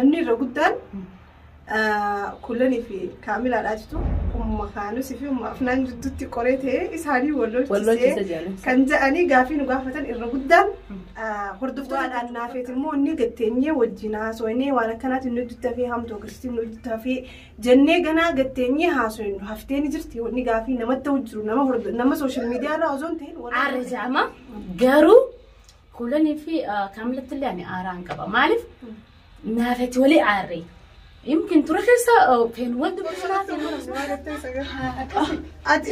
Namni irra guddaan Kullanii fi Kaamilaadhaatitu umma Kaanus fi umma Afnaan jidduutti qoree ta'ee isaanii wal lolchisee kan jedhanii gaafii nu gaafatan irra guddaan hordoftoota naafeet immoo inni gatteenyee wajjin haasofnee waan akkanaatiin nu hojjetaa fi hamtuu akkasitti nu hojjetaa fi jennee ganaa gatteenyee haasofnu haftee ni jirti wanni gaafii namatti ta'u jiru nama nama sooshaal miidiyaa irraa osoo hin ta'in. Aarra jaama garuu Kuulanii fi Kaamilatti illee ani aaraan qaba. Maaliif naafetti walii aarree. Yimkin ture keessa feenu wal dubbisnaa feenu Ati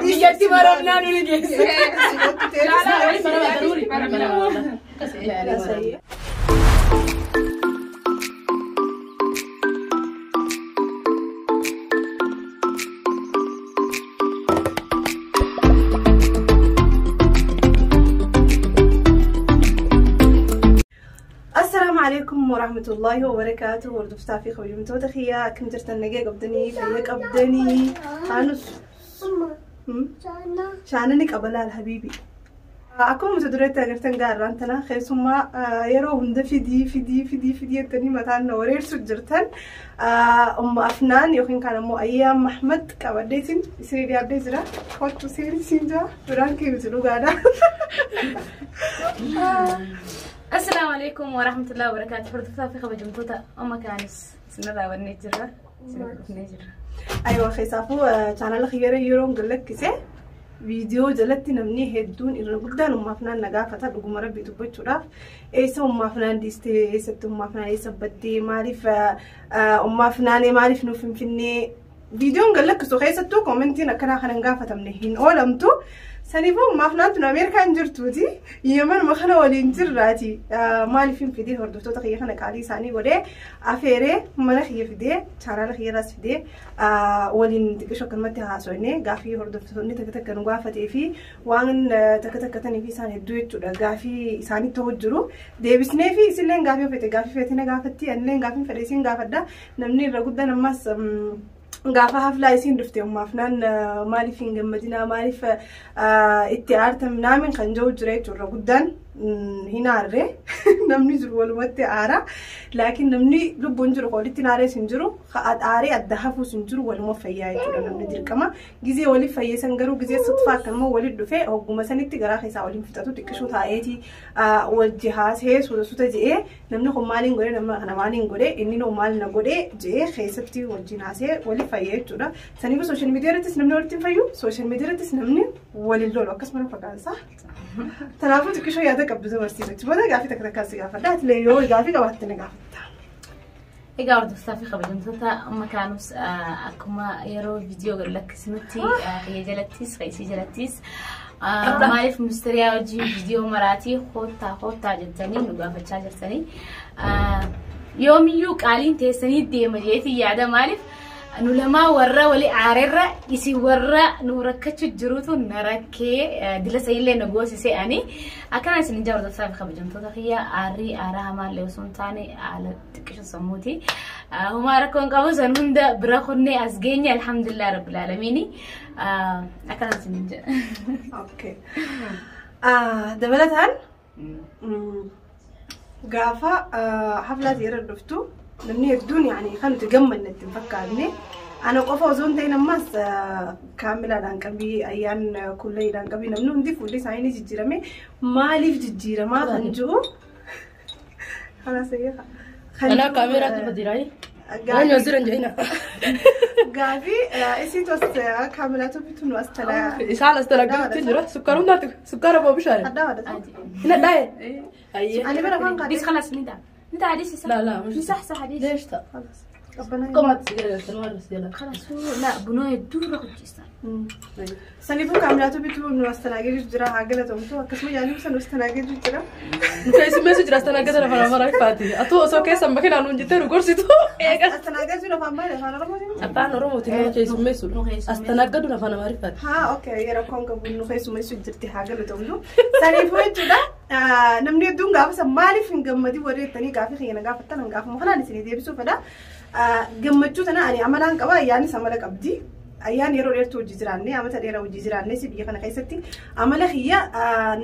biyyatti maramnaa nuni geesse. Assalaamu alaikum warahmatullahi wabarakaatuh. Hordoftaa fi kabajamtoota kiyyaa, akkam jirtan? Nagee qabdanii? Fayya qabdanii? Kaanus shaanani qaba laal habiibi. Akkuma mata dureetti agartan gaarraan tana keessummaa yeroo hunda fidii fidii fidii fidii jettanii mataan na wareersu jirtan Umma Afnaan yookiin kaan ammoo Ayyaa Mahmad qabadheetiin isinii dhiyaadhee jira. Kottu seeni siin jira. Biraan kee miti dhugaadha. Assalaamu alaikum warahmatullahi wabarakatuh. Hordoftaa fi kabajamtoota amma kaanis isinirraa bannee jirra. Isin dhufnee jirra. Aywa, keessaafuu chaanala kiyyara yeroo galakkise viidiyoo jalatti namni hedduun irra guddaan Umma Afnaan na gaafata. Dhuguma rabbii dubbachuudhaaf, eessa Umma Afnaan dhiistee, eessatti Umma Afnaan, eessa baddee, maaliif Umma Afnaanee, maaliif nuuf finfinnee viidiyoon galakkisu keessattuu koomentiin akkanaa kan hin gaafatamne hin oolamtu. Saniifuu Umma Afnaan tun Ameerikaa hin jirtuuti. Yemanuma kana waliin jirraati. Maaliif hin fidee hordoftoota kiyya kana qaalii isaanii godhee afeeree mana kiyya fidee chaanaala kiyyarraas fidee waliin xiqqisho akkanumatti haasofne gaafii hordoftoonni takka takka nu gaafatee fi waan takka takka tanii fi isaan hedduu jechuudha gaafii isaanitti ta'u jiru. Deebisnee fi isinleen gaafii feete gaafii feete na gaafatti, anilleen gaafii fedhe isin gaafadha. Namni irra guddaan ammas gaafa haflaa isiin dhufte Umma Afnaan maaliif hin gammadinaa, maaliif itti aartan naamin kan jiru jira jechuudha. Guddaan hin aarre, namni jiru walumatti aara, laakiin namni lubbuun jiru walitti aarees hin jiru, aaree adda hafuus hin jiru, waluma fayyaa jechuudha. Namni dirqama gizee waliif fayyeessan garuu gizee sutfaa akkanuma walitti dhufe hogguma sanitti garaa keessaa waliin fixatu xiqqishuu taa'eeti wajji haasee suuta suuta je'ee namni kun maaliin godhee, nama kana maaliin godhee, inni noo maal na godhee je'ee keessatti wajjin haasee waliif fayyee jechuudha. Saniifuu sooshaal miidiyaa irrattis namni walitti hin fayyu, sooshaal miidiyaa irrattis namni waliin lolu akkasuma fakkaata. Kanaafuu xiqqishoo yaada qabdu dabarsiisa. Booda gaafii takka takkaa si gaafadha. Atilee yoo gaafii qabaatte na gaafatta. Egaa hordoftoota fi kabajamtoota amma kaanus, akkuma yeroo viidiyoo gad lakkisnutti kiyya jalattis isii jalattis maaliif mustariyaa wajjin viidiyoo maraatii koottaa koottaa jettanii nu gaafachaa jirtanii. Yoomiyyuu qaaliin teessanii deema jeetii yaada, maaliif nu lamaa warra wali aareerra isin warra nu rakkachuu jirutu na rakkee dila sayillee na goosisee. Ani akkana isin ijaa hordoftoota fi kabajamtoota kiyya, aarrii aaraa hamaallee osoo hin taane haala xiqqisho sammuuti. Homaa rakkoon qabu, san hunda bira kunnee as geenye, alhamdulillah rabbil aalamiini. Akkana isin jedha. Okay. Dabalataan gaafa haflaati irra dhuftu namni hedduun yaani kan nuti gammanne itti hin fakkaanne. Ana qofa osoo hin ta'in ammas kaamilaadhaan qabii, ayyaan kulleedhaan qabii, namni hundi fuulli isaanii ni jijjiirame. Maaliif jijjiiramaa kan jiru? Kalaas Ana kaameeraatti badiraa. Waan yoo jiran jedhina. Gaafii isiitu as kaamilaatu bitu nu as talaa. Isaan as talaggaatti jira. Sukkaara hundaatti sukkaara boo bishaan. Addaa wadata. Hin addaa'e. Ayyee. Ani bira afaan Dis qaadee. خلاص ندا ندا عديس. لا لا مش صح صح عديس. ليش تا؟ خلاص. Qabbanaa. قمت سجلت ولا سجلت. خلاص هو لا بنو يدور خجيستان. Saniifuu kaamilaatu bitu nu as talaagee jira, haa galatamtu, akkasuma yaaliin san as talaagee jira. Keessummeessu jira astanaagata lafa nama rakkaati. Atuu osoo keessa makinaan nuun jettee nu gorsitu. Eegas. As talaagee jiru afaan maali? Afaan Oromootiin? Afaan Oromootiin nama keessummeessu. Astanaagadu afaan Amaariffaati. Haa, okay, yeroo koon qabu nu keessummeessu jirti, haa galatamtu. Saniifuu jechuudha namni hedduun gaafa san maaliif hin gammadin warri jettanii gaafii kiyya na gaafattan gaafuma kanaan isinii deebisuu fedha. Gammachuu tana ani amalaan qaba, ayyaanis amala qabdi. Ayyaan yeroo dheertuu hojii jiraanne amata dheeraa hojii jiraanne si biyya kana keessatti amala kiyya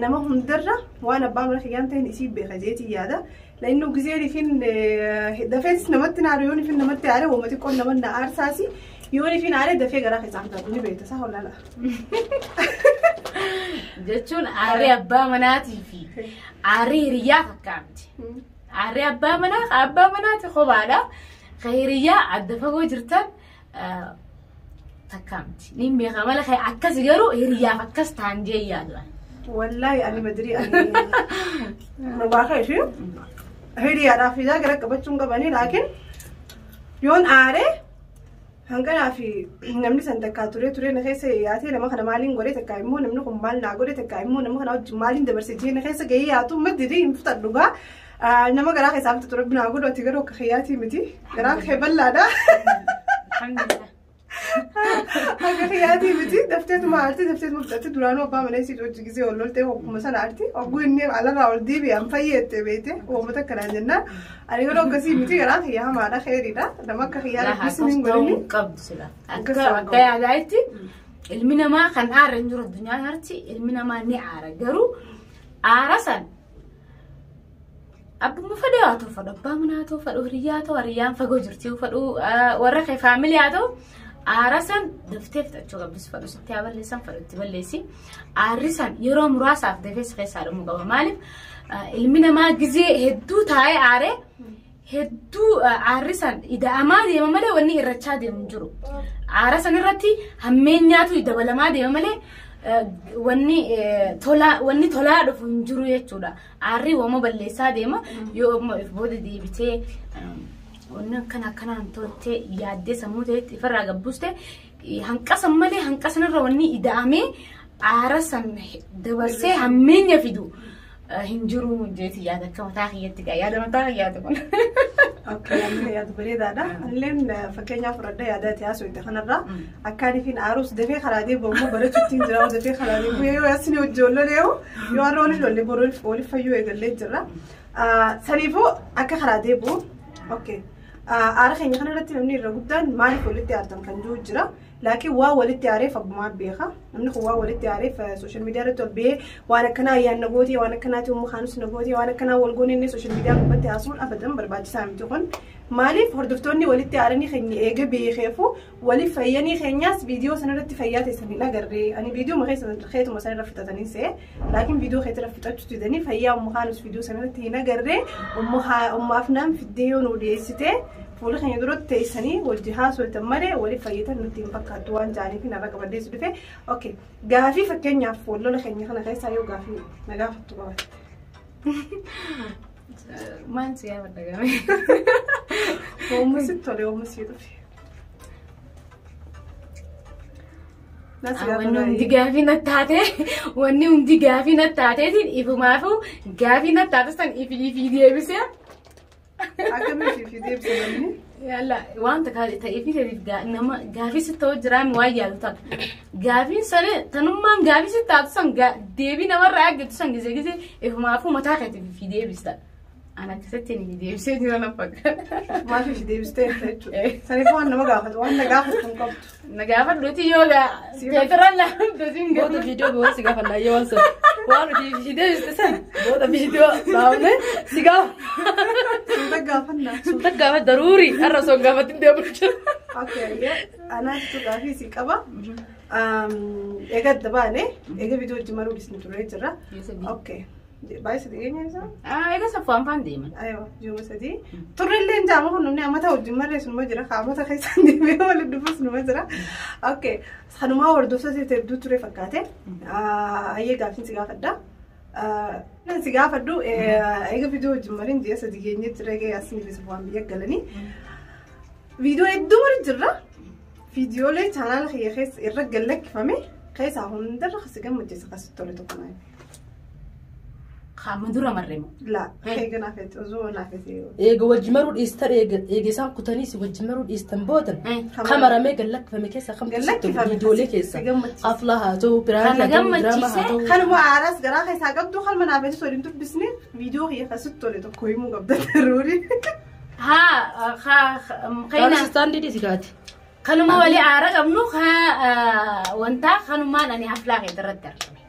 nama hundarra waan abbaa mana kiyyaan ta'in isii beeka jeetii yaada. La'innu gizeen ifin dafees namatti naaru yoon ifin namatti aare wooma xiqqoon nama na aarsaasi yoon ifin aare dafee garaa keessaa fudhatu ni beekta isaa hollala. Jechuun aarrii abbaa manaatii fi aarrii hiriyaa fakkaatti. Aarrii abbaa manaa abbaa manaati kophaadha. Ka hiriyaa adda fagoo jirtan takkaamti. Ni beeka mala kee akkas garuu hiriyaaf akkas ta'an jee yaadu. Wallaahi ani madirii ani dhugaa ishee hiriyaadhaaf fidaa gara qabachuun qabanii laakiin yoon aaree hanqanaa fi namni san takkaa turee turee na keessa yaatee nama kana maaliin godhe takkaa immoo namni kun maal naa godhe takkaa immoo nama kana wajjin maaliin dabarse jee na keessa gahee yaatu madirii hin fudhadhu dhugaa. Nama garaa keessaa fudhatu rabbi naa godhu ati garuu akka kiyyaatii miti garaa kee bal'aadha. Alhamdulillah. Akka kiyyaatii miti dafteetuma aarti dafteetuma fudhatte duraanuu abbaa mana isii hojii gisee ol loltee hogguma sana aarti hogguu inni alarraa ol deebi'an fayyeette beete uummata akkanaan jennaan ani garuu akkasii miti garaa kiyyaa hamaadha xeeriidha nama akka kiyyaa rabbis hin godhini. Qabdu sila. Akkas Akka ta'uu akka yaadaatti ilmi namaa kan aara hin jiru addunyaa kanatti ilmi namaa ni aara garuu aara san abbuma fedhe haa ta'u fedhu abbaa manaa haa ta'u fedhu hiriyyaa haa ta'u hiriyyaan fagoo jirti fedhu warra kee faamilii haa ta'u aara san daftee fixachuu qabdis fedhu sitti haa balleessan fedhu itti balleessi aarri san yeroo muraasaaf dafee si keessaa dhumuu qaba maaliif ilmi namaa gizee hedduu taa'ee aaree hedduu aarri san ida'amaa deema malee wanni irrachaa deemu hin jiru. Aara san irratti hammeenyaatu dabalamaa deema malee wanni tolaa wanni tolaa dhufu hin jiru jechuudha. Aarri wooma balleessaa deema yoo immoo if booda deebitee wanni akkana akkanaan toltee yaaddee sammuu ta'etti ifirraa gabbuste hanqasan malee hanqasan irra wanni ida'amee aara san dabarsee hammeenya fidu hin jiru jeeti yaada akka mataa kiyyatti gaa yaada mataa kiyyaati kun. Okay, amma yaada bareedaadha. Anilleen fakkeenyaaf fudhadhee yaada itti haasofte kanarraa akkaan ifin aarus dafee karaa deebi'u immoo barachuutti hin jira dafee karaa deebi'u yoo asni hojii yoo har'a waliif lolle boru waliif fayyuu eegallee jirra. Saniifuu akka karaa deebi'u okay. Aara keenya kanarratti namni irra guddaan maaliif walitti aartan kan jiru jira. Laakiin waan walitti aareef abbumaa beeka. Namni kun waan walitti aareef sooshaal miidiyaa irratti ol ba'ee waan akkanaa ayyaan na gootee waan akkanaati uumma kaanus na gootee waan akkanaa wal goone inni sooshaal miidiyaa gubbatti haasuun abadan barbaachisaa miti kun. Maaliif hordoftoonni walitti aaranii keenya eega beekeefu waliif fayyanii keenyaas viidiyoo sanarratti fayyaa teessan hin agarree. Ani viidiyoo keetuma sanarra fixatanii se'e. Laakiin viidiyoo keetirra fixachuu didanii fayyaa uumma kaanus viidiyoo sanarratti hin agarree ummaaf naan fiddee yoo nu dhiyeessite fuula keenya duratti teessanii wajji haasoftan malee waliif fayyatan nutti hin fakkaattu waan jaaniif narra qabaddeessu dhufe. Okay, gaafii fakkeenyaaf lola keenya kana keessaa yoo gaafii na gaafattu qabatte. Maal si gaafadha game? Oomishni sitti tole oomishni sii dhufe. Wanni hundi gaafii na taate wanni hundi gaafii na taateetiin ifumaafuu gaafii na taate san ifi ifii deebisee. Akkamitti ifii deebise namni? Yalla wanta ta'eefi ta'eef nama gaafii si ta'u jiraame waan yaadu ta'a. Gaafiin sana tanummaan gaafii si taatu san deebii namarraa argattu san gizee gizee ifumaafuu mataa keetiif ifii deebista. Ana akkasitti ni deebisee jira na fakkaata. Maaf ifii deebistee jechuudha. Saniif waan nama gaafatu waan na gaafatu hin qabdu. Na gaafadhuuti yoo teetiraan laafamte Booda viidiyoo booda si gaafannaa yoo waan sana. Waan nuti ifii deebiste sana booda viidiyoo dhaabne si gaafa. Suuta gaafannaa. Suuta gaafa daruuri har'a osoo hin gaafatin deemu jira. Okay, anaatu gaafii si qaba. Eega adda baane eega viidiyoo wajjin maruu dhisni turee jira. Okay. Baay'ee sadii eenyu isaa? Eega saffaan faan deeman. Aywa, ji'uma sadii. Turre illee jaama kun namni amata wajjin marreessu numa jira. Amata keessaan deemee waliin dhufus numa jira. Okay. Sanumaa hordoftoota hedduu ture fakkaate. Ayyee gaafiin si gaafadha. Si gaafadhu eega viidiyoo wajjin mariin ji'a sadii geenyee jira eega yaasni fi waan biyya galanii. Viidiyoo hedduu mari jirra. Viidiyoolee chaanaala kiyya keessa irra gallakkifame keessaa hundarra kasi gammachiisa kasi tole tokko naa. Qaama dura marreemu. La, eega naafete osoo naafete. Eega wajji maruu dhiistan eega isaan kutanii si wajji maruu dhiistan boodan kamaramee gallakkifame keessa kamtu sitti viidiyoolee keessa aflaa haa ta'u piraanki haa ta'u diraamaa haa ta'u. Kanuma aaraas garaa keessaa qabdu kanuma naafete waliin dubbisne viidiyoo kiyya keessatti tole tokko himuu qabda daruuri. Haa, haa, Kaanis istaandii dhiisi gaati. Kanuma walii aara qabnu wanta kanumaan ani haflaa keetirratti argame.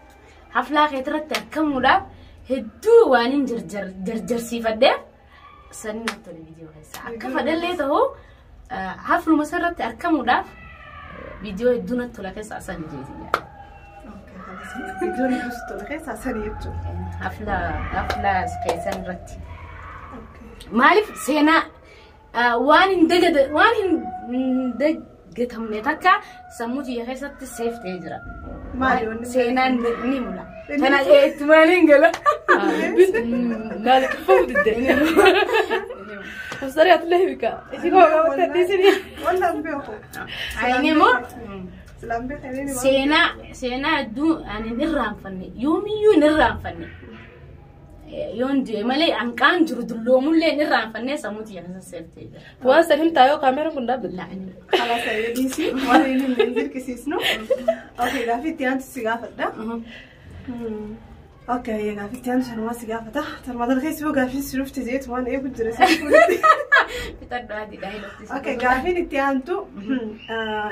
Haflaa keetirratti argamuudhaaf hedduu waan hin jarjarsiifadheef sanii natti tole viidiyoo keessa. Akka fadhallee ta'u hafluma sirratti argamuudhaaf viidiyoo hedduu natti tola keessa sanii jeeti. Viidiyoon hedduu sitti tola keessaa sanii jechuudha. Haflaa keessan irratti. Maaliif seenaa waan hin dagatamne takka sammuu kiyya keessatti seef ta'ee jira. Maali wanni Seenaan ni mula. Kana itti maaliin gala? Maal kifamu didde? Mustari ati leebika. Isin koo qabatte dhiisini. Wallaan beeku. Ani immoo Silaan beeku. seenaa hedduu ani hin irraanfanne yoomiyyuu hin irraanfanne. Yoon du'e malee hanqaan jiru dulloomullee hin irraanfanne sammuu kiyya keessa seef ta'ee jira. Waan san himtaa yoo kaameeraan kun dhaabbate. Kalaas dhiisi waan inni hin dirqisiisnu. Okay, gaaffii itti aantu si gaafadha. Okay, gaaffii itti aantu sanumaa si gaafata. Tarmaata keessa yoo gaaffiin si dhufte jeetu waan eegu jira si fuudhutti. Fixadhu adiidha hidhatti. Okay, gaaffiin itti aantu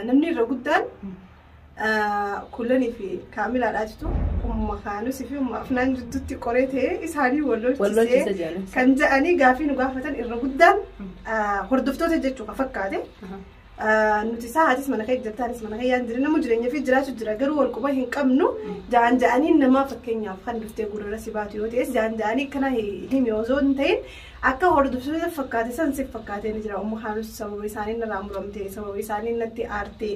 namni irra guddaan kullanii fi kaamilaadhaatitu umma kaanusii fi umma afnaan jidduutti qoree ta'ee isaanii wal lolchisee kan jedhanii gaaffii nu gaafatan irra guddaan hordoftoota jechuudha fakkaate. Nuti isaa haatis mana kee jirtaanis mana kee yaan jiru nama jireenya fi jiraachuu jira garuu wal quba hin qabnu ja'an ja'anii nama fakkeenyaaf kan dhuftee gurra si baatu yoo ta'es ja'an ja'anii kana himi osoo hin ta'in akka hordoftoota fakkaate san si fakkaatee ni jira umma kaanus sababa isaanii narraa muramte sababa isaanii natti aarte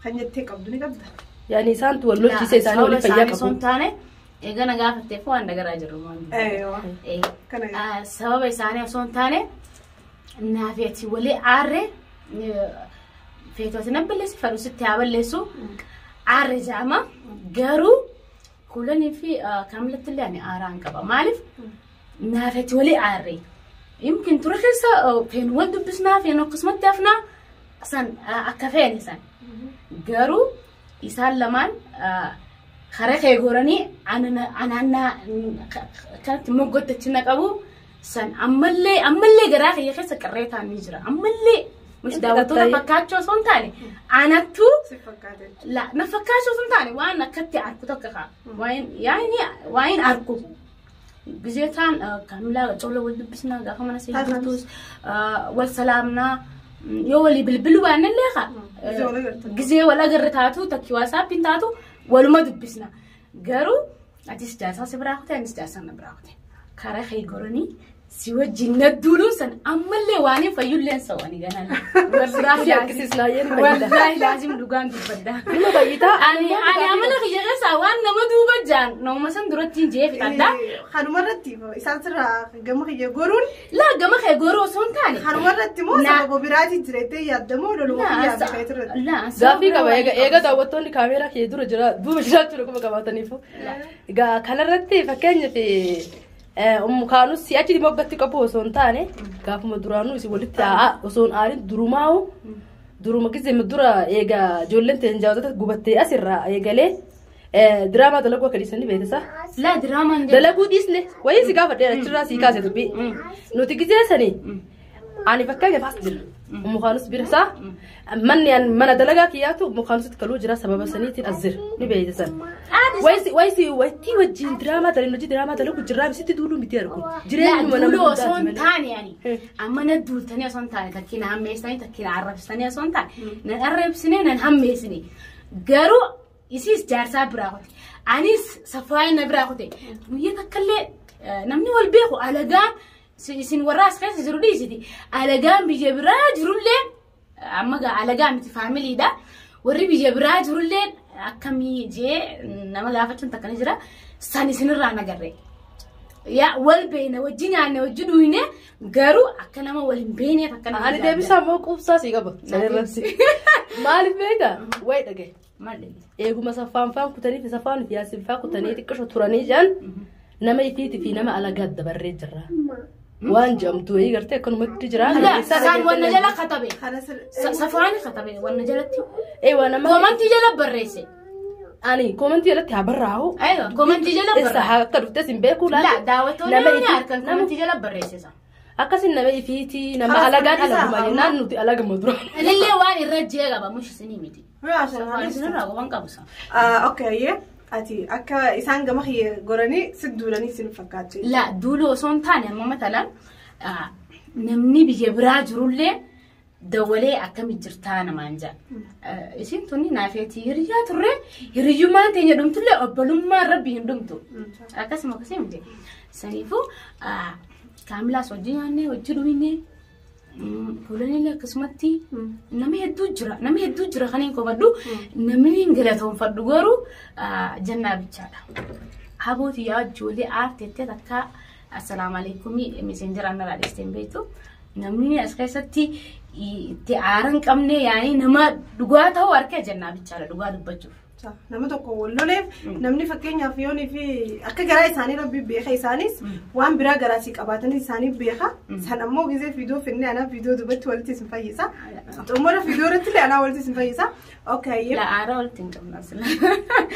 kan jettee qabdu ni qabda. Yaani isaantu wal lolchiisee isaanii waliin fayyaa qabu. Osoo hin taane eega na gaafatteef waan dagaraa jiru. Sababa isaanii osoo hin taane naafeeti walii aarree feetoti nan balleessu fadhu sitti haa balleessu aarre jedhama garuu kuulanii fi kaamilatti illee ani aaraa hin qaba maaliif naafeeti walii aarree yimkin ture keessa feen wal dubbisnaa feen akkasumatti hafnaa san akka feene san garuu isaan lamaan karaa kee goranii anaannaa kanatti moggottachi na qabu san ammallee garaa kiyya keessa qarree ta'an ni jira ammallee. Mش daawwattoota fakkaachuu osoo hin taane anattu na fakkaachuu osoo hin taane waan akkatti arku tokko kaa waan arku. Gizeetaan kaamilaa cola wal dubbisnaa gaafa mana seetuus wal salaamnaa yoo walii bilbiluu baannellee kaa gizee wal agarre taatu takki waasaappiin taatu waluma dubbisna. Garuu atis jaarsaa si biraa kute anis jaarsaa na biraa kute karaa kee goranii si wajjin na duuluun san ammallee waan hin fayyulleen sa'ooni ganaan. Wallaahi laazim dhugaan dubbadda. Nama bayyitaa. Ani amala kiyya keessaa waan nama duuba jaan nama san duratti hin jee fixadda. Kanumarratti isaan sirraa gama kiyya goruun. Laa gama kee goruu osoo hin taane. Kanumarratti moo sababa biraatiin jira jettee yaaddamoo loluma kiyyaa beekaa irratti. Gaaffii qaba eega daawwattoonni kaameeraa kee dura jira duuba jiraachuu dhukkuba qabaataniifu. Egaa kanarratti fakkeenyaaf ummu kaanus achi moggatti qabu osoo hin taane gaafuma duraanuu isin walitti osoo hin aarin durumaa'u duruma gisee dura eega ijoolleen ta'een jaawwatota gubattee asirraa eegalee diraamaa dalaguu akka dhiisanii beeksisa. Laa diraamaan Dalaguu dhiisne wayii si gaafadhe achirraa sii kaase dubbii nuti gisee sanii ani fakkeenyaaf as jira. Ummu kaanus bira isaa manni mana dalagaa kiyyaatu ummu kaanusitti kaluu jira sababa saniitiin as jira ni beeksisan. Wayisi waytii wajjin diraamaa dalagnu hojii diraamaa dalagu jirraa misitti duuluu miti argu. Jireenyuma nama duuluu osoo hin taane ani amma na duultanii osoo hin taane takkii na hammeessanii takkii na arrabsitanii osoo hin taane nan arrabsine nan hammeessine garuu isiis jaarsaa biraa kute anis safaayin na biraa kute guyyaa takkallee namni wal beeku alagaan isin warra as keessa jiru dhiisiti alagaan biyya biraa jirullee amma alagaa miti faamiliidha warri biyya biraa jirullee akkamii jee nama gaafachuun takka ni jira san isinirraa nagarre yaa wal beene wajji nyaanne wajji dhuyne garuu akka nama wal hin beekneef akka nama Ani deebisaa moo quubsaa sii qaba sanirratti maaliif beektaa wayi dhagaye eeguma saffaan faan kutanii fi saffaan fi yaasin faa kutanii xiqqisho turanii jiran nama ifiitii fi nama alagaa dabarree jirra. Waan jedhamtu wayii gartee akkanumatti jira. Isaan wanna jala katabe. Safaan katabe wanna jalatti. Ee waan nama. Koomantii jala barreesse. Ani koomantii jalatti haa barraa'u. Aywa koomantii jala barreesse. Eessa akka dhuftes hin beeku laata. Laa daawwattoonni harkan koomantii jala barreesse. Akkasin nama ifiitii nama alagaan alaguma jennaan nuti alaguma dura. Anillee waan irra jee qaba mushi isinii miti. Waan isinirraa qaban qabu sa. Okay, ati akka isaan gama kiyya goranii si duulanii isin fakkaatti. La duuluu osoo hin taane amma matalaan namni biyya biraa jirullee dawalee akkami jirtaa namaan jedha. Isin tuni naafeetii hiriyyaa turre hiriyyummaan teenya dhumtullee obbolummaan rabbi hin dhumtu. Akkasuma akkasii miti. Saniifuu kaamilaas hojii nyaannee hojii dhuminee fuulanillee akkasumatti nama hedduu jira. Nama hedduu jira kan hin kofadhu namni hin galatoonfadhu garuu jannaa bichaadha. Habooti yaa ijoollee aarteettee takka assalaamu alaikum miseenjera narraa dhiistee hin beektu. Namni as keessatti itti aara hin qabne yaani nama dhugaa ta'uu harka jannaa bichaadha dhugaa dubbachuuf. Nama tokko wal loleef namni fakkeenyaaf yoonii fi akka garaa isaanii rabbi beeka isaanis waan biraa garaasii qabaatanii isaanii beeka. San ammoo gisee viidiyoo finnee anaa viidiyoo dubbatti walitti isin fayyisa. Xumura viidiyoo irratti illee anaa walitti isin fayyisa. Okay. La aara walitti hin qabna sila.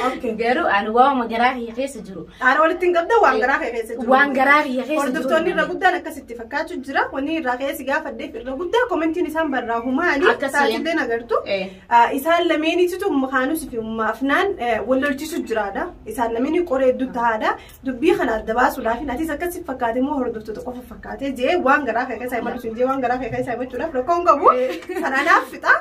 Okay. Garuu ani waama garaa kiyya keessa jiru. Aara walitti hin qabda waan garaa kee keessa jiru. Waan garaa kiyya keessa jiru. Hordoftoonni irra guddaan akkasitti fakkaachuu jira. Wanni irraa keessa gaafadheef irra guddaa komentiin isaan barraahu maali? Akkasii. Taasileen agartu. Isaan lameenitu makaanus fi afnaan wal lolchiisu jiraadha. Isaan lameenii qoree hedduu tahaadha. Dubbii kana adda baasuudhaaf atis akkasi fakkaate immoo hordoftoota qofa fakkaate jee waan garaa kee keessa himatu sun jee waan garaa kee keessa himachuudhaaf rakkoo hin qabu. Sana anaaf fixa.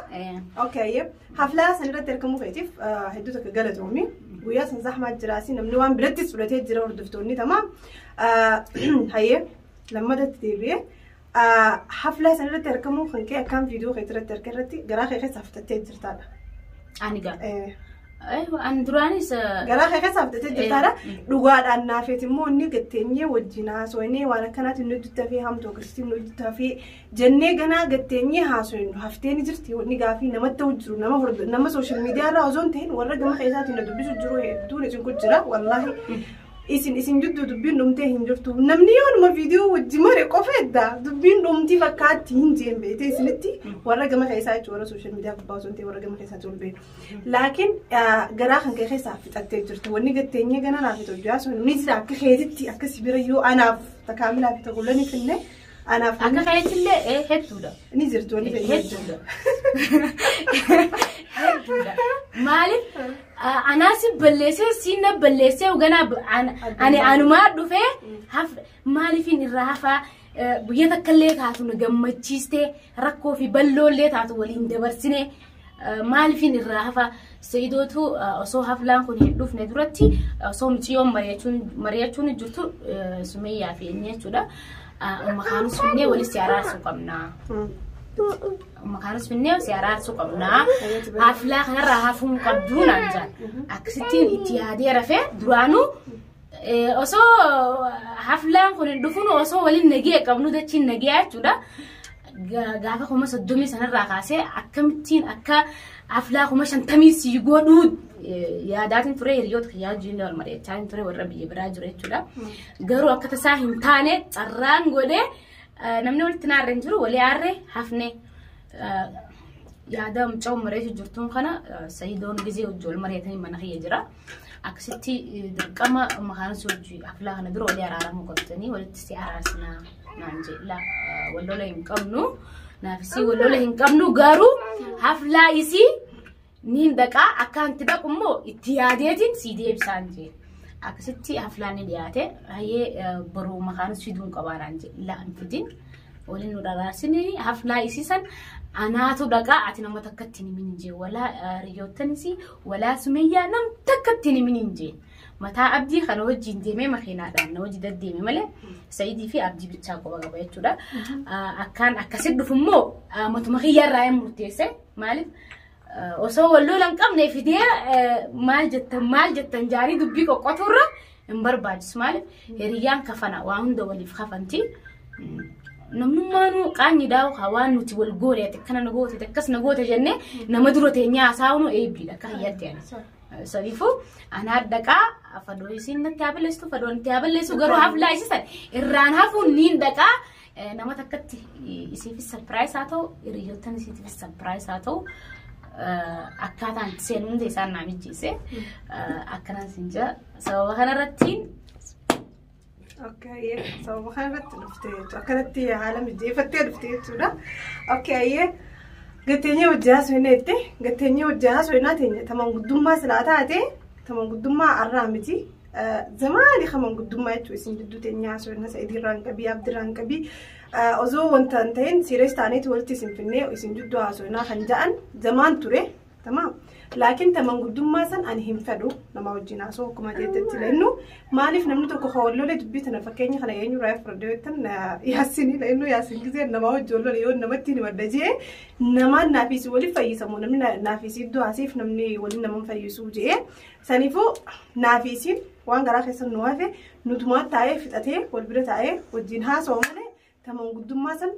Okay. Haflaa san irratti argamuu keetiif hedduu takka galatoomi. Guyyaa san zahmaa jiraasi namni waan birattis fudhatee jira hordoftoonni tamaam. Hayyee lammatatti deebi'ee. Haflaa san irratti argamuu kan kee akkaan viidiyoo kee irratti argaa irratti garaa kee keessa fudhattee jirtaadha. Ani gaa. Ani duraanis Garaa kee keessa fudhattee jirtaadha. Dhugaadhaan naafeet immoo inni gatteenyee wajjin haasofnee waan akkanaatiin nu hojjetaa fi hamtuu akkasitti nu hojjetaa fi jennee ganaa gatteenyee haasofnu haftee ni jirti. Wanni gaafii namatti ta'u jiru nama nama sooshaal miidiyaa irraa osoo hin ta'in warra gama keessaatiin na dubbisu jiru hedduun isin kun jira wallaahi. Isin isin jidduu dubbiin dhumtee hin jirtu. Namni yoonuma viidiyoo wajji mare qofa edda dubbiin dhumtii fakkaatti hin jeen beekte isinitti warra gama keessaa jechuun warra sooshaal miidiyaa gubbaa osoo hin ta'in warra gama keessaa ol beenu. Laakiin garaa kan kee keessaa fixattee jirti. Wanni gatteenyee gana naaf hojjaa sun ni jira akka keetitti akka sibira yoo anaaf takaamilaa fi takullanii finne anaaf akka keetillee hedduudha. Ni jirtu wanni Hedduudha. Hedduudha. Maaliif anaas balleessee siin balleessee ganaa ani anumaa dhufee maaliifin irraa hafaa guyyaa takka illee taatu nu gammachiistee rakkoo fi balloollee taatu waliin dabarsine maaliifin irraa hafaa Sa'idootu osoo haflaan kun hin dhufne duratti osoo mucayyoon mari'achuun jirtu Sumayyaa fi inni jechuudha. Makaanus finnee walitti araarsuu qabna. Makaanus finnee si araarsuu qabna. Haflaa kanarraa hafuun qabduu naan jedhan. Akkasittiin itti yaadee rafee duraanuu osoo haflaan kun hin dhufuun osoo waliin nagee qabnu dachiin nagee jechuudha. Gaafa 30,000 sanarraa kaasee akkamittiin akka haflaa 50,000 si godhuu yaadaatiin ture hiriyoota kiyyaa wajjin wal mari'achaa ture warra biyya biraa jiru jechuudha. Garuu akka tasaa hin taane carraan godhee namni walitti naarree hin jiru walii aarree hafne yaada mucaa mari'atu jirtuun kana Sayidoon gizee hojii wal mari'atanii mana kiyya jira. Akkasitti dirqama makaanis hojii haflaa kana dura walii araaramuu qabdanii walitti si araarsinaa naan jedha wal lola hin qabnu. Naafisii wal lola hin qabnu garuu haflaa isii niin dhaqaa akkanti dhaqu immoo itti yaadeetiin si deebisaan jee. Akkasitti haflaan ni dhiyaate hayyee boruu makaanis fiduun qabaa naan jedhe la hin fidin waliin nu dharaasini haflaa isiisan anaatu dhaqaa ati nama takkatti hin himin jee walaa hiriyoottanis walaa Sumayyaa nam takkatti hin himin jee. Mataa abdii kana wajjin deemee makiinaadhaan na wajji deddeeme malee Sayidii fi abdii bichaa qofa qaba jechuudha. Akkaan akkasitti dhufu immoo matuma kiyyarraa hin murteesse maaliif osoo wal lola hin qabne fidee maal jettan jaarii dubbii qoqqotuurra hin barbaachisu maaliif hiriyyaan kafana waa hunda waliif kafanti. Namnummaanuu qaanyi daawuu waan nuti wal goone akkana na goote akkas na goote jennee nama dura teenyaa haasa'uun eebbiidha akka hiyyatti ani. Saniifuu anaa dhaqaa fadoo isiin natti haa balleessitu fadoo natti haa balleessu garuu haflaa isiisan irraan hafuun niin dhaqaa nama takkatti isiifis sarpiraayis haa ta'u hiriyoottan isiitiifis sarpiraayis haa ta'u akkaataan itti seenu hunda isaan naa mijjeesse akkanaan siin jira sababa kanarrattiin. Okay, sababa kanarratti dhufte jechuudha. Akkanatti haala mijeeffattee dhufte jechuudha. Okay, gatteenyee hojii haasofnee jette gatteenyee hojii haasofnaa teenya taman guddummaa silaa taate taman guddummaa arraa miti. Zamaani kaman guddummaa jechuudha isin jidduu teenya haasofna Sa'idiirraa hin qabii Abdiirraa hin qabii. Osoo wanta hin ta'in siirees taaneeti walitti isin finnee isin jidduu haasofnaa kan ja'an zamaan ture. Tamam. Laakiin taman guddummaa san ani hin fedhu nama wajjin haasoo akkuma jettetti leennu maaliif namni tokko hawallolee dubbii tana fakkeenya kana eenyu raayif furdee jettan yaasinii leennu yaasin gisee nama wajjin hollole yoo namatti ni madda jee namaan naafiis waliif fayyisamu namni naafiis iddoo asiif namni waliin nama fayyisuu jee saniifuu naafiisiin waan garaa keessan nu hafe nutumaan taa'ee fixatee wal bira taa'ee wajjin haasoo malee taman guddummaa san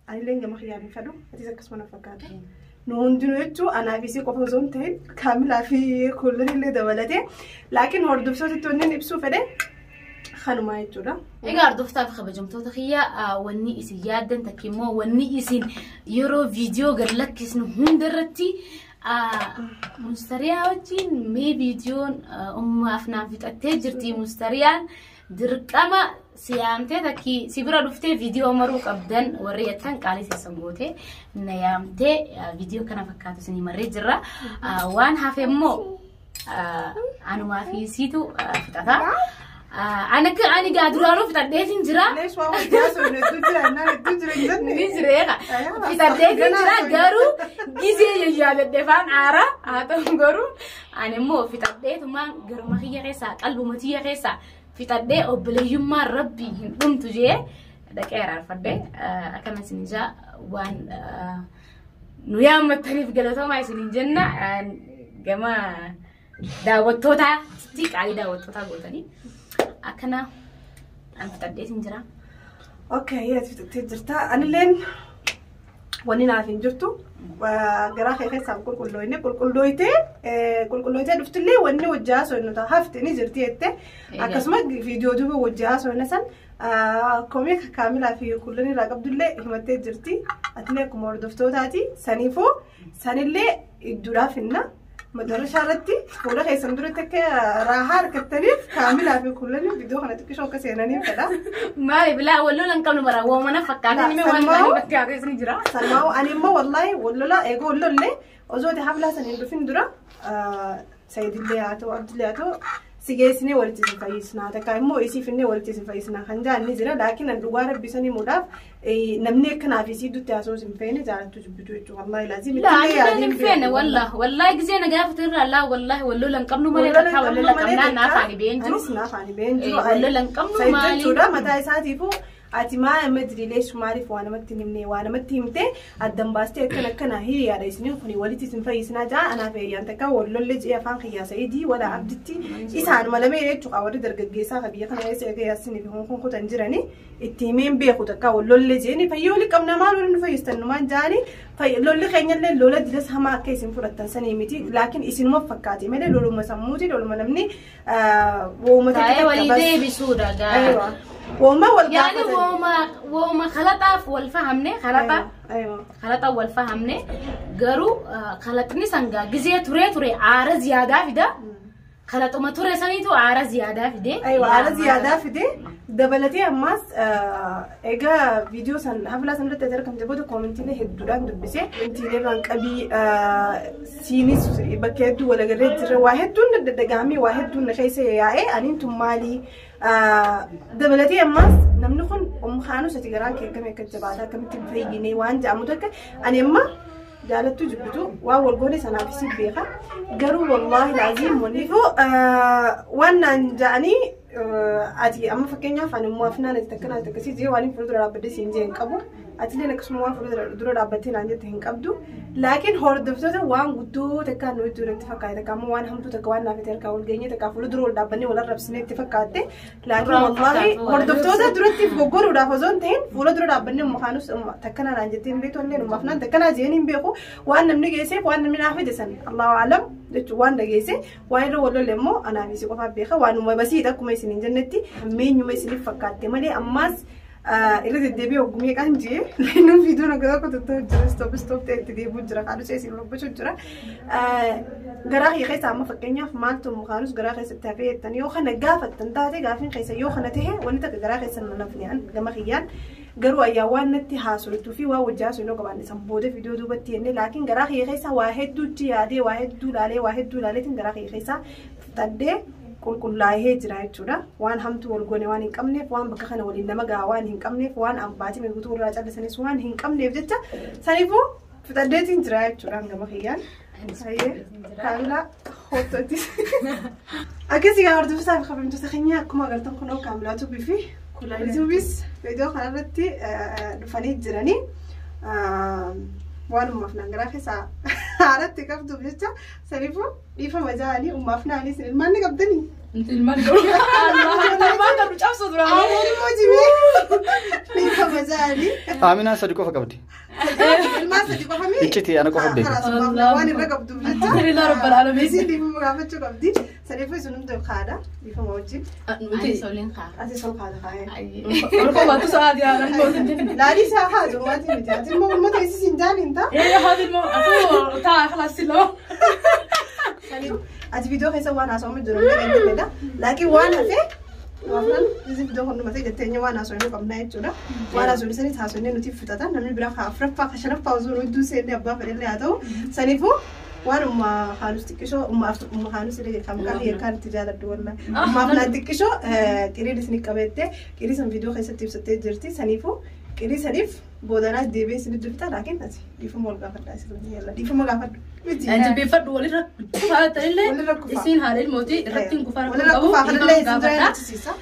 anillee gama kiyyaan hin fedhu atis akkasuma na fakkaata. Nu hundinuu jechuun anaafisii qofa osoo hin ta'in kaamilaa fi kuullan illee dabalatee laakiin hordoftootatti wanni ibsuu fedhe kanuma jechuudha. Egaa hordoftoota fi kabajamtoota kiyya wanni isin yaaddan takka immoo wanni isin yeroo viidiyoo gad lakkisnu hundarratti Mustariyaa wajjin mee viidiyoon ummaaf naaf fixattee jirti Mustariyaan dirqama si yaamtee takki si bira dhuftee viidiyoo maruu qabdan warri jettan qaalii keessan gootee na yaamtee viidiyoo kana fakkaatu isinii marree jirra. Waan hafe immoo anumaa fi siitu fixata. Ani akka ani gaa duraanuu fixadheetiin jira. Lees waan hojii haasofne hedduu jira innaan hedduu jira hin jenne. Ni jireera. Fixadheetiin jira garuu gizee yayyaaladhe faan aara haa ta'u garuu ani immoo fixadheetumaan garuma kiyya keessaa qalbuma tiyya keessaa fixadhee obboleeyyummaan rabbii hin dhumtu jee dhaqee araarfadhee akkana isin ijaa waan nu yaammattaniif galatoomaa isiniin jenna gama daawwattootaatti qaalii daawwattootaa gootanii akkana an fixadheetiin jira. Okay, ati fixattee jirta. Anilleen wanni naaf hin jirtu garaa kee keessaa qulqullooyne qulqullooytee qulqullooytee dhuftullee wanni hojii haasofnu ta'a hafte ni jirti jette akkasuma viidiyoo duuba hojii haasofne san komii kaamilaa fi kullanii irraa qabdullee himattee jirti. Atillee akkuma hordoftootaati saniifuu sanillee idduudhaaf hinna. Madarashaa irratti fuula keessan duratti akka raahaa argattaniif kaamilaa fi kullanii viidiyoo kana xiqqishoo akka seenaniif fedha. Maali bilaa wallola hin qabnu bara woomana fakkaatan hime waan Salmaa- gaarii fakkaates ni jira. Salmaa ani immoo wallaahi wallola eegoo wallollee osoo ati haflaa san hin dhufin dura Sayidillee haa ta'u Abdillee haa ta'u si geessinee walitti isin fayyisnaa takka immoo isiif illee walitti isin fayyisnaa kan jedhan ni jira laakiin an dhugaa rabbi san himuudhaaf namni akkanaaf isii dutti haasoo isin feene jaalattu jibbitu jechuudha wallaahi laazim Laa ani illee hin feene wallah wallahi gisee na gaafate irraa laa wallahi wallola hin qabnu malee takka wallola qabnaa naaf ani been jiru. Anis naaf ani been jiru. Wallola hin qabnu Sayid maali? jechuudha mataa isaatiifuu ati maa amma diriileessu maaliif waa namatti hin himne waa namatti himte addan baastee akkana akkana hiriyaadha isiniin kuni walitti isin fayyisnaa jaa anaaf eeyyaan takka wallollee ji'ee afaan kiyyaa Sayidii wala Abditti isaan malamee jechuudha warri dargaggeessaa ka biyya kana keessa eega yaasinii fi kun kutan jiranii itti himeen beeku takka wallollee ji'ee fayyoo wali qabna maal waliin nu fayyistan numaan jaanii lolli keenyallee lola dilas hamaa akka isin fudhattan sanii miti laakiin isinuma fakkaate malee loluma sammuuti loluma namni wooma Taa'ee walii deebisuudha gaa. Aywa. Wooma wal Yaani gaafatan. wooma wooma kalaxaaf wal fahamne kalaxa Aywa. kalaxa wal fahamne garuu kalaxni sangaa gizee turee ture aara ziyaadaa fida. Kalaxuma ture saniitu aara ziyaadaa fide. Aywa haala ziyaadaa fide dabalatee ammaas egaa viidiyoo san haflaa san irratti argamte booda koomentiilee hedduudhaan dubbise. Koomentiilee irraan qabii siinis bakka hedduu walagarree jira waa hedduun daddagaamee waa hedduun na keessa yaa'ee aniin tun maalii dabalatee ammaas namni kun umkaanus ati garaan kee akkamii akka jabaata akkamitti hin fayyine waan jedhamu takka ani amma jaalattu jibbitu waan wal goone sanaaf si beeka garuu wallaahi laaziim wannifu waan naan ja'anii ati amma fakkeenyaaf ani immoo afnaan ati takka naati akkasii jee waan hin fuuldura dhaabbadde siin jee hin qabu atileen akkasuma waan fuuldura dura dhaabbattee naan jette hin qabdu laakiin hordoftoota waan guddoo takka nu iddoo itti fakkaate takka ammoo waan hamtuu takka waan naafete harkaa wal geenye takka fuuldura wal dhaabbannee wal arrabsinee itti fakkaatte laakiin wallaahi hordoftoota duratti goggoruudhaaf osoo hin ta'in fuula dura dhaabbannee mukaanus takka naan jettee hin beektu illee afnaan takka naa jeen hin beeku waan namni geesseef waan namni naaf fide san allahu alam jechuun waan dhageesse waan irra wal lolle immoo anaaf isi qofaaf beeka waanuma basiidha akkuma isin hin jennetti hammeenyuma isiniif fakkaatte malee ammaas Irra deddeebi'ee hoggumee kan jee leenuun viidiyoon akka tokko tokko jira stop stop ta'e itti deebi'u jira kaanus eessi dubbachuu jira. Garaa kiyya keessa amma fakkeenyaaf maaltu mukaanus garaa keessatti hafee jettan yoo kana gaafattan taate gaafiin keessa yoo kana tahe wanni takka garaa keessa na nafni gama kiyyaan garuu ayyaa waan natti haasoftuu fi waan wajji haasofnu yoo qabaanne san booda viidiyoo duubatti jennee laakiin garaa kiyya keessa waa hedduutti yaadee waa hedduu laalee waa hedduu laaleetiin garaa kiyya keessa fixadhee qulqullaa'ee jira jechuudha. Waan hamtuu wal goone waan hin qabneef, waan bakka kana waliin nama gahaa waan hin qabneef, waan abbaatii guutuu irraa callisanis waan hin qabneef jecha saniifuu fixadheetiin jira jechuudha gama kiyyaan. Kaamilaa hottootti. Akkasii gaa hordoftoota fi kabajamtoota keenya akkuma agartan kunoo Kaamilaa Tuubii fi Kulaalii Tuubiis viidiyoo kanarratti dhufanii jiranii. Waan ummaaf naan garaa keessaa haalatti qabduuf jecha saniifuu dhiifama ja'anii ummaaf naanis ilmaan ni qabdanii. Ilmaan qabdu. Ilmaan qabdu cabsu dura. Ilmoo jibee dhiifama ja'anii. Aaminaan sadi qofa qabdi. Ilmaan sadi qofa mi? Iccitii ana qofa beeka. Waan irra qabduuf jecha. Alhamdulillah rabbil alamin. Isiin dhiifama gaafachuu qabdi. Saniifuu isin hundi kaadha dhiifama wajjin. Anis oliin kaa. Atis ol kaadha kaa'ee. Ol qofaatu sa'aatii haadha. Laalii isaa haaju maatii miti. Ati immoo uummata isiis hin jaaniin ta'a. Ee haati immoo atuu taa kalaas lama. Ati viidiyoo keessa waan haasa'amu jiru hin dhageenyedha. Laakiin waan hafe waafnan isin viidiyoo kun dhumatee jetteenya waan haasa'u qabna jechuudha. Waan haasa'u sanis haasa'u nuti fixatan namni biraa ka afuraffaa ka shanaffaa osoo hedduu seenne abbaa fedhellee haa ta'u. Saniifuu waan umma haanus xiqqishoo umma umma haanus illee kan maqaan hiikaan itti jaaladhu wallaahi. Umma afnaan xiqqishoo qiriin isin qabeette qirii san viidiyoo keessatti ibsattee jirti. Saniifuu qirii saniif boodanaas deebi'ee isin dubbita laakiin ati dhiifama wal gaafadhaa isin yalla dhiifama gaafadhu. Miti. Jilbeeffadhu walirra kufaa ta'ellee Walirra kufaa. isiin haadha ilmootii irratti hin kufaa Walirra rakkoo kufaa qabu kanallee dhiifama isin dura gaafadha. yaadachiisa.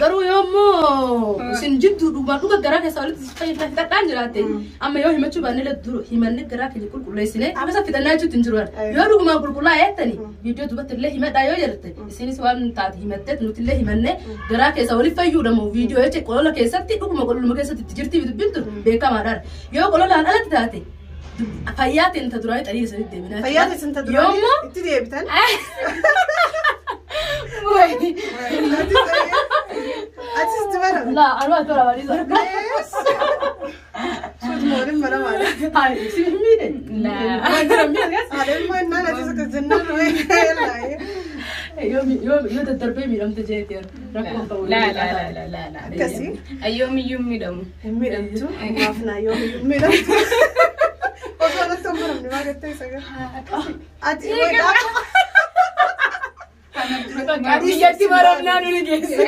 Garuu yoommoo isin jidduu dhugumaan dhuga garaa keessa walitti fixadhaan jiraatte amma yoo himachuu baannellee dura himanne garaa keenya qulqulleessine amma isa fixannaa jechuutti hin jiru. Yoo dhugumaan qulqullaa'e jettani viidiyoo duubatti illee himadhaa yoo jette isinis waan taate himattee nuti illee himanne garaa keessa waliif fayyuudhamu viidiyoo jeche qolola keessatti dhuguma qololuma keessatti itti jirti dubbiin tun beekamaadhaan yoo qololaan alatti taate fayyaatiin ta duraanii xaliila sanitti deebinaa. Fayyaa isin ta duraanii Yoommoo itti deebitan. Atis itti barame. Laa anuma tola baliisa. Suutuma waliin maramaadha. Hayi si miidhe. Laa. Waan jira miidhe. Haadha ilmoo innaan atis akkas jennaan wayii. Yoo yoo yoo daddarbee miidhamte jeeti rakkoon ta'uu Laa laa laa laa laa laa. Akkasii. Ayyoomiyyuu miidhamu. Hin miidhamtu. Maaf naa yoo hin miidhamtu. Osoo irratti hin maramne maa gattee isa gara. Ati wayii dhaaba. Biyyatti maramnaa nuni geesse.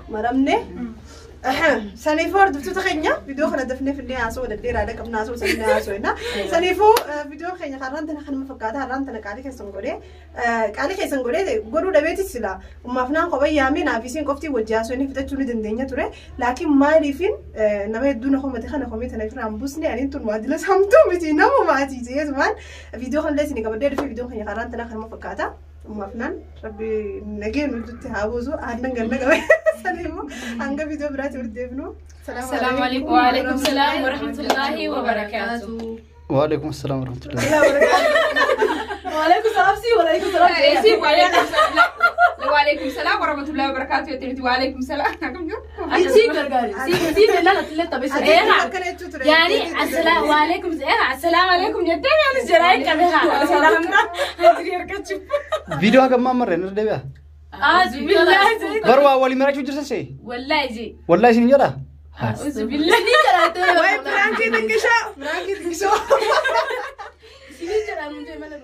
Maramne. Saniifuu hordoftoota keenya viidiyoo kana dafnee fidnee haasoo dhedheeraadha qabna haasoo sanii haasoo Saniifuu viidiyoo keenya har'aan tana kanuma fakkaata har'aan tana qaalii keessan godhee qaalii keessan godhee godhuu dhabeetis sila ummaaf naan kophaa yaamee naaf isiin qofti wajji haasoo inni fixachuu ni dandeenya ture laakiin maaliifin nama hedduu na komate kana komee tana irraa hin buusne aniin tun waajjira samtuu miti namumaatii jeetumaan viidiyoo kanallee isin qabadhee dhufe viidiyoo keenya har'aan tana kanuma fakkaata. Ummaaf naan rabbi nageen nutti haa buusu aannan ganna qabe saniifuu hanga viidiyoo biraatti walitti deebinu. Salaamu alaikum. Wa alaikum salaam wa rahmatullahi wa barakatuh. Waalaikum salaam warahmatullahi. Waalaikum salaam si waalaikum salaam. Isi waalaikum salaam. Waalaikum salaam warahmatullahi wabarakatuh. Jettee nuti waalaikum salaam. Akkam jiru? Si gargaari. Si si jennaan atillee tapheessa. Akkana jechuu ture. Yani assalamu alaikum assalamu alaikum jettee anis jaraa hin qabe haa. Salaamna. Hajri harkachuu. Viidiyoo hanga ammaa marreen irra deebi'a. Billahi. Garuu waa walii marachuu jirtan see. Wallahi ji. Wallahi isin jedha. Billahi. Wayi piraankii xiqqishoo. Piraankii xiqqishoo. Si jedhaan hundee mala.